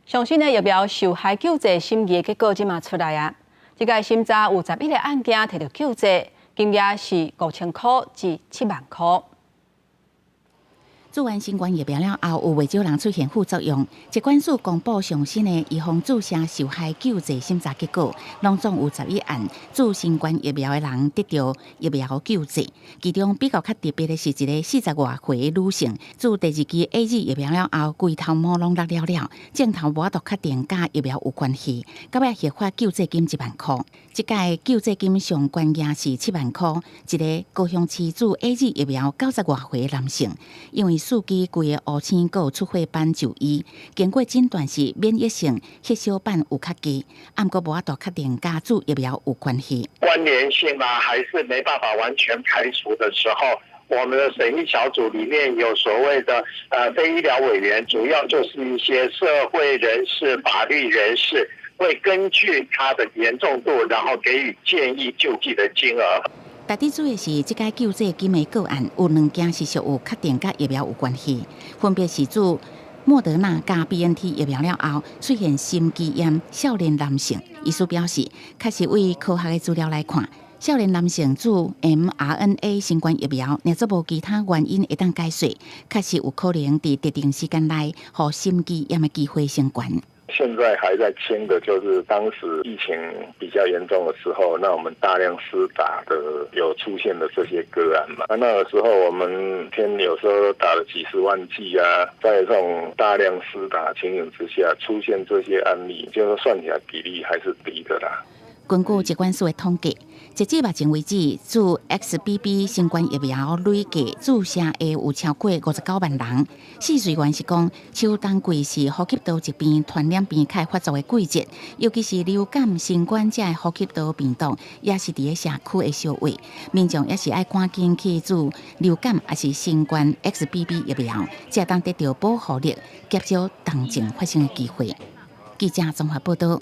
上新的疫苗受害救濟審議的結果這馬出來啊！這屆審查有11個案件提著救濟，金額是5000塊至7萬塊。注完新冠疫苗了後，有袂少人出現副作用。疾管署公布上新的預防注射受害救濟審查結果，攏總有十一案注新冠疫苗的人得著疫苗救濟。其中比較較特別的是一个四十外歲的女性，注第二劑 AZ 疫苗了後，規頭毛攏落了了，症頭無法度確定佮疫苗有關係，到尾核發救濟金1萬塊。這屆救濟金上懸額是七萬塊。一个高雄市注 AZ 疫苗九十外歲的男性，因為四肢規个烏青，閣有出血斑就醫，經過診斷是免疫性血小板有較低，毋過無法度確定佮注疫苗有關係。關聯性啊，還是沒辦法完全排除的時候，我們的審議小組裡面有所謂的非醫療委員，主要就是一些社會人士、法律人士，會根據他的嚴重度，然後給予建議救濟的金額。值得注意的是，這屆救濟金的個案有兩件是屬有確定佮疫苗有關係，分別是注莫德納佮 BNT 疫苗了後出現心肌炎少年男性。醫師表示，確實對科學的資料來看，少年男性注 mRNA 新冠疫苗，若做無其他原因會當解釋，確實有可能佇特定時間內，予心肌炎的機會升懸。現在還在簽的，就是當時疫情比較嚴重的時候，那我們大量施打的有出現的這些個案嘛。那個時候我們天有時候打了幾十萬劑啊，在這種大量施打情形之下，出現這些案例，就是算起來比例還是低的啦。根據疾管署的統計，截至目前為止，注 XBB 新冠疫苗累計注射的有超過59萬人。試水員是講，秋冬季是呼吸道疾病傳染病較會發作的季節，尤其是流感、新冠這的呼吸道病毒，也是佇咧社區的相位。民眾也是愛趕緊去注流感抑是新冠 XBB 疫苗，才會當得著保護力，減少重症發生的機會。記者綜合報道。